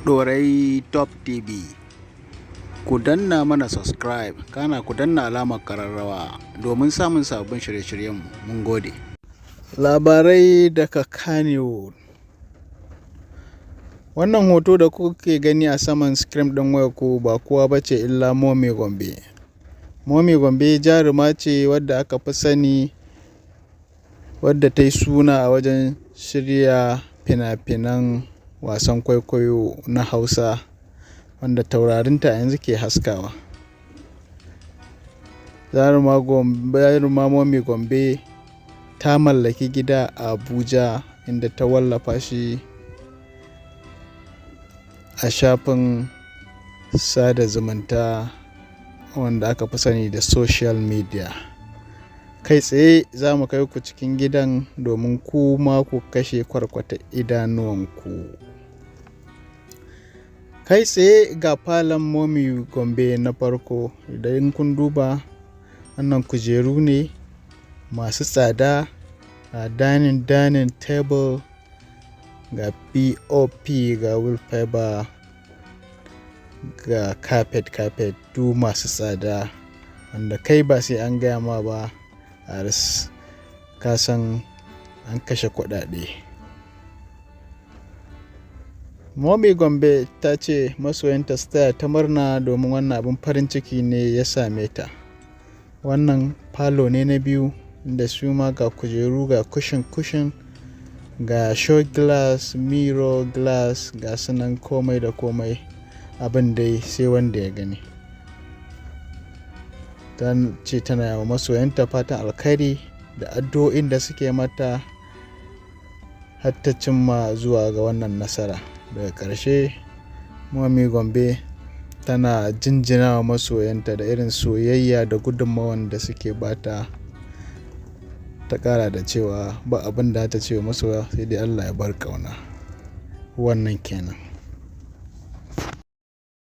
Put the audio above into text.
Ɗorayi Top TV. Ku danna mana subscribe, kana ku danna alamar kararrawa domin samun sabbin shirye-shiryenmu. Mun gode. Labarai daga Kannywood. Wannan hoto da kuke gani a saman screen ɗin wayarku ba kowa ba ce illa Momi Gombe. Momi Gombe jaruma ce wadda aka fi sani, wadda ta yi suna a wajen shirya fina-finan wasan kwaikwayo na Hausa, wanda taurarinta yanzu ke haskawa. Jaruma Momi Gombe ta mallaki gida a Abuja, inda ta wallafa shi a shafin sada zumunta wanda aka fi sani da social media. Kai tsaye za mu kai ku cikin gidan domin ku ma ku kashe kwarkwata idanuwanku. Kai tsaye ga falon Momi Gombe na farko. Idan kun duba, wannan kujeru ne masu tsada, ga dining table, ga POP, ga wallpaper, ga carpet duk masu tsada, wanda kai ba sai an gaya ma ba, ka san an kashe kuɗaɗe. Momi Gombe ta ce masoyanta su taya ta murna domin wannan abin farin ciki ne ya same ta. Wannan falo ne na biyu, inda su ma ga kujeru, ga cushion cushion, ga show glass, mirror glass, ga sunan komai da komai, abin dai sai wanda ya gani. Ta ce tana wa masoyanta fatan alkhairi da addu'o'in da suke mata har ta cimma zuwa ga wannan nasara. Daga ƙarshe, Momi Gombe tana jinjina wa masoyanta da irin soyayya da gudunmawan da suke bata. Ta ƙara da cewa ba abin da ta ce wa masoya sai dai Allah ya bar ƙauna. Wannan kenan.